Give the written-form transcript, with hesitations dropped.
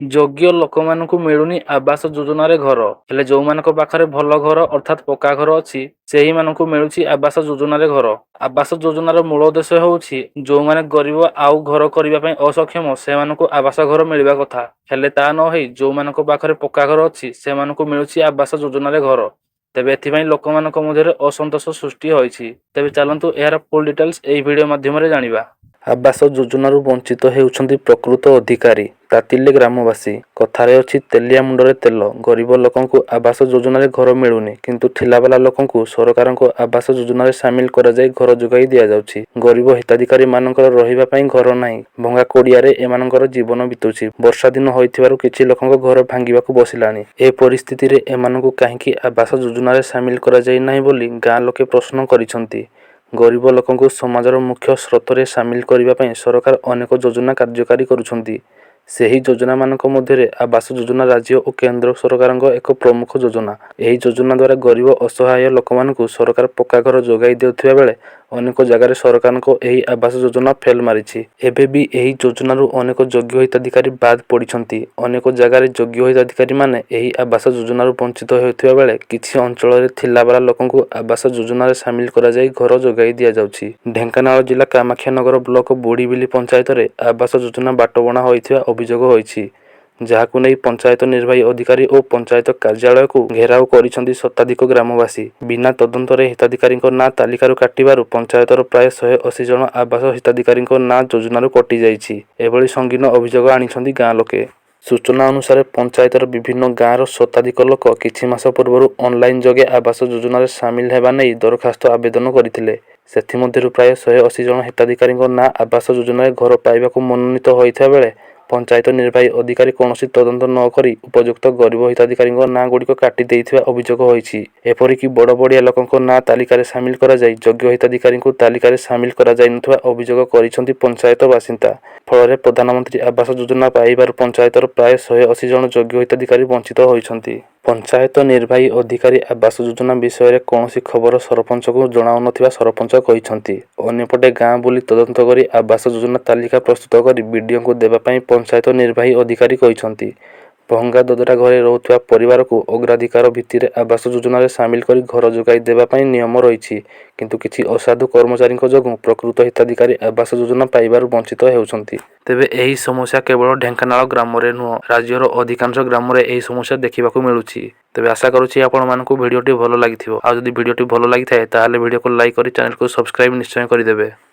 ଯୋଗ୍ୟ ଲୋକମାନଙ୍କୁ ମିଳୁନି ଆବାସ ଯୋଜନାରେ ଘର। ହେଲେ ଯେଉଁମାନଙ୍କ ପାଖରେ ଭଲ ଘର ଅର୍ଥାତ୍ ପକ୍କା ଘର ଅଛି, ସେହିମାନଙ୍କୁ ମିଳୁଛି ଆବାସ ଯୋଜନାରେ ଘର। ଆବାସ ଯୋଜନାର ମୂଳ ଉଦ୍ଦେଶ୍ୟ ହେଉଛି, ଯେଉଁମାନେ ଗରିବ ଆଉ ଘର କରିବା ପାଇଁ ଅସକ୍ଷମ, ସେମାନଙ୍କୁ ଆବାସ ଘର ମିଳିବା କଥା। ହେଲେ ତା ନ ହେଇ ଯେଉଁମାନଙ୍କ ପାଖରେ ପକ୍କା ଘର ଅଛି, ସେମାନଙ୍କୁ ମିଳୁଛି ଆବାସ ଯୋଜନାରେ ଘର। ତେବେ ଏଥିପାଇଁ ଲୋକମାନଙ୍କ ମଧ୍ୟରେ ଅସନ୍ତୋଷ ସୃଷ୍ଟି ହୋଇଛି। ତେବେ ଚାଲନ୍ତୁ, ଏହାର ଫୁଲ୍ ଡିଟେଲ୍ସ ଏହି ଭିଡ଼ିଓ ମାଧ୍ୟମରେ ଜାଣିବା। ଆବାସ ଯୋଜନାରୁ ବଞ୍ଚିତ ହେଉଛନ୍ତି ପ୍ରକୃତ ଅଧିକାରୀ, ତାତିଲେ ଗ୍ରାମବାସୀ। କଥାରେ ଅଛି, ତେଲିଆ ମୁଣ୍ଡରେ ତେଲ। ଗରିବ ଲୋକଙ୍କୁ ଆବାସ ଯୋଜନାରେ ଘର ମିଳୁନି, କିନ୍ତୁ ଥିଲାବାଲା ଲୋକଙ୍କୁ ସରକାରଙ୍କ ଆବାସ ଯୋଜନାରେ ସାମିଲ କରାଯାଇ ଘର ଯୋଗାଇ ଦିଆଯାଉଛି। ଗରିବ ହିତାଧିକାରୀମାନଙ୍କର ରହିବା ପାଇଁ ଘର ନାହିଁ। ଭଙ୍ଗା କୁଡ଼ିଆରେ ଏମାନଙ୍କର ଜୀବନ ବିତୁଛି। ବର୍ଷା ଦିନ ହୋଇଥିବାରୁ କିଛି ଲୋକଙ୍କ ଘର ଭାଙ୍ଗିବାକୁ ବସିଲାଣି। ଏ ପରିସ୍ଥିତିରେ ଏମାନଙ୍କୁ କାହିଁକି ଆବାସ ଯୋଜନାରେ ସାମିଲ କରାଯାଇ ନାହିଁ ବୋଲି ଗାଁ ଲୋକେ ପ୍ରଶ୍ନ କରିଛନ୍ତି। ଗରିବ ଲୋକଙ୍କୁ ସମାଜର ମୁଖ୍ୟ ସ୍ରୋତରେ ସାମିଲ କରିବା ପାଇଁ ସରକାର ଅନେକ ଯୋଜନା କାର୍ଯ୍ୟକାରୀ କରୁଛନ୍ତି। ସେହି ଯୋଜନାମାନଙ୍କ ମଧ୍ୟରେ ଆବାସ ଯୋଜନା ରାଜ୍ୟ ଓ କେନ୍ଦ୍ର ସରକାରଙ୍କ ଏକ ପ୍ରମୁଖ ଯୋଜନା। ଏହି ଯୋଜନା ଦ୍ୱାରା ଗରିବ ଅସହାୟ ଲୋକମାନଙ୍କୁ ସରକାର ପକ୍କା ଘର ଯୋଗାଇ ଦେଉଥିବା ବେଳେ ଅନେକ ଜାଗାରେ ସରକାରଙ୍କ ଏହି ଆବାସ ଯୋଜନା ଫେଲ୍ ମାରିଛି। ଏବେ ବି ଏହି ଯୋଜନାରୁ ଅନେକ ଯୋଗ୍ୟ ହିତାଧିକାରୀ ବାଦ୍ ପଡ଼ିଛନ୍ତି। ଅନେକ ଜାଗାରେ ଯୋଗ୍ୟ ହିତାଧିକାରୀମାନେ ଏହି ଆବାସ ଯୋଜନାରୁ ବଞ୍ଚିତ ହେଉଥିବା ବେଳେ କିଛି ଅଞ୍ଚଳରେ ଥିଲାବାଲା ଲୋକଙ୍କୁ ଆବାସ ଯୋଜନାରେ ସାମିଲ କରାଯାଇ ଘର ଯୋଗାଇ ଦିଆଯାଉଛି। ଢେଙ୍କାନାଳ ଜିଲ୍ଲା କାମାକ୍ଷାନଗର ବ୍ଲକ ବୁଢ଼ିବିଲି ପଞ୍ଚାୟତରେ ଆବାସ ଯୋଜନା ବାଟବଣା ହୋଇଥିବା ଅଭିଯୋଗ ହୋଇଛି। ଯାହାକୁ ନେଇ ପଞ୍ଚାୟତ ନିର୍ବାହୀ ଅଧିକାରୀ ଓ ପଞ୍ଚାୟତ କାର୍ଯ୍ୟାଳୟକୁ ଘେରାଉ କରିଛନ୍ତି ଶତାଧିକ ଗ୍ରାମବାସୀ। ବିନା ତଦନ୍ତରେ ହିତାଧିକାରୀଙ୍କ ନାଁ ତାଲିକାରୁ କାଟିବାରୁ ପଞ୍ଚାୟତର ପ୍ରାୟ 180 ଜଣ ଆବାସ ହିତାଧିକାରୀଙ୍କ ନାଁ ଯୋଜନାରୁ କଟିଯାଇଛି। ଏଭଳି ସଙ୍ଗୀନ ଅଭିଯୋଗ ଆଣିଛନ୍ତି ଗାଁ ଲୋକେ। ସୂଚନା ଅନୁସାରେ, ପଞ୍ଚାୟତର ବିଭିନ୍ନ ଗାଁର ଶତାଧିକ ଲୋକ କିଛି ମାସ ପୂର୍ବରୁ ଅନଲାଇନ ଯୋଗେ ଆବାସ ଯୋଜନାରେ ସାମିଲ ହେବା ନେଇ ଦରଖାସ୍ତ ଆବେଦନ କରିଥିଲେ। ସେଥିମଧ୍ୟରୁ ପ୍ରାୟ 180 ଜଣ ହିତାଧିକାରୀଙ୍କ ନାଁ ଆବାସ ଯୋଜନାରେ ଘର ପାଇବାକୁ ମନୋନୀତ ହୋଇଥିବା ବେଳେ ପଞ୍ଚାୟତ ନିର୍ବାହୀ ଅଧିକାରୀ କୌଣସି ତଦନ୍ତ ନ କରି ଉପଯୁକ୍ତ ଗରିବ ହିତାଧିକାରୀଙ୍କ ନାଁ ଗୁଡ଼ିକ କାଟି ଦେଇଥିବା ଅଭିଯୋଗ ହୋଇଛି। ଏପରିକି ବଡ଼ବଡ଼ିଆ ଲୋକଙ୍କ ନାଁ ତାଲିକାରେ ସାମିଲ କରାଯାଇ ଯୋଗ୍ୟ ହିତାଧିକାରୀଙ୍କୁ ତାଲିକାରେ ସାମିଲ କରାଯାଇନଥିବା ଅଭିଯୋଗ କରିଛନ୍ତି ପଞ୍ଚାୟତ ବାସିନ୍ଦା। ଫଳରେ ପ୍ରଧାନମନ୍ତ୍ରୀ ଆବାସ ଯୋଜନା ପାଇବାରୁ ପଞ୍ଚାୟତର ପ୍ରାୟ 180 ଜଣ ଯୋଗ୍ୟ ହିତାଧିକାରୀ ବଞ୍ଚିତ ହୋଇଛନ୍ତି। ପଞ୍ଚାୟତ ନିର୍ବାହୀ ଅଧିକାରୀ ଆବାସ ଯୋଜନା ବିଷୟରେ କୌଣସି ଖବର ସରପଞ୍ଚଙ୍କୁ ଜଣାଉନଥିବା ସରପଞ୍ଚ କହିଛନ୍ତି। ଅନ୍ୟପଟେ ଗାଁ ବୁଲି ତଦନ୍ତ କରି ଆବାସ ଯୋଜନା ତାଲିକା ପ୍ରସ୍ତୁତ କରି ବିଡିଓଙ୍କୁ ଦେବା ପାଇଁ ପଞ୍ଚାୟତ ନିର୍ବାହୀ ଅଧିକାରୀ କହିଛନ୍ତି। ଭଙ୍ଗା ଦଦରା ଘରେ ରହୁଥିବା ପରିବାରକୁ ଅଗ୍ରାଧିକାର ଭିତ୍ତିରେ ଆବାସ ଯୋଜନାରେ ସାମିଲ କରି ଘର ଯୋଗାଇ ଦେବା ପାଇଁ ନିୟମ ରହିଛି। କିନ୍ତୁ କିଛି ଅସାଧୁ କର୍ମଚାରୀଙ୍କ ଯୋଗୁଁ ପ୍ରକୃତ ହିତାଧିକାରୀ ଆବାସ ଯୋଜନା ପାଇବାରୁ ବଞ୍ଚିତ ହେଉଛନ୍ତି। ତେବେ ଏହି ସମସ୍ୟା କେବଳ ଢେଙ୍କାନାଳ ଗ୍ରାମରେ ନୁହଁ, ରାଜ୍ୟର ଅଧିକାଂଶ ଗ୍ରାମରେ ଏହି ସମସ୍ୟା ଦେଖିବାକୁ ମିଳୁଛି। ତେବେ ଆଶା କରୁଛି, ଆପଣମାନଙ୍କୁ ଭିଡ଼ିଓଟି ଭଲ ଲାଗିଥିବ। ଆଉ ଯଦି ଭିଡ଼ିଓଟି ଭଲ ଲାଗିଥାଏ, ତାହେଲେ ଭିଡ଼ିଓକୁ ଲାଇକ୍ କରି ଚ୍ୟାନେଲକୁ ସବସ୍କ୍ରାଇବ୍ ନିଶ୍ଚୟ କରିଦେବେ।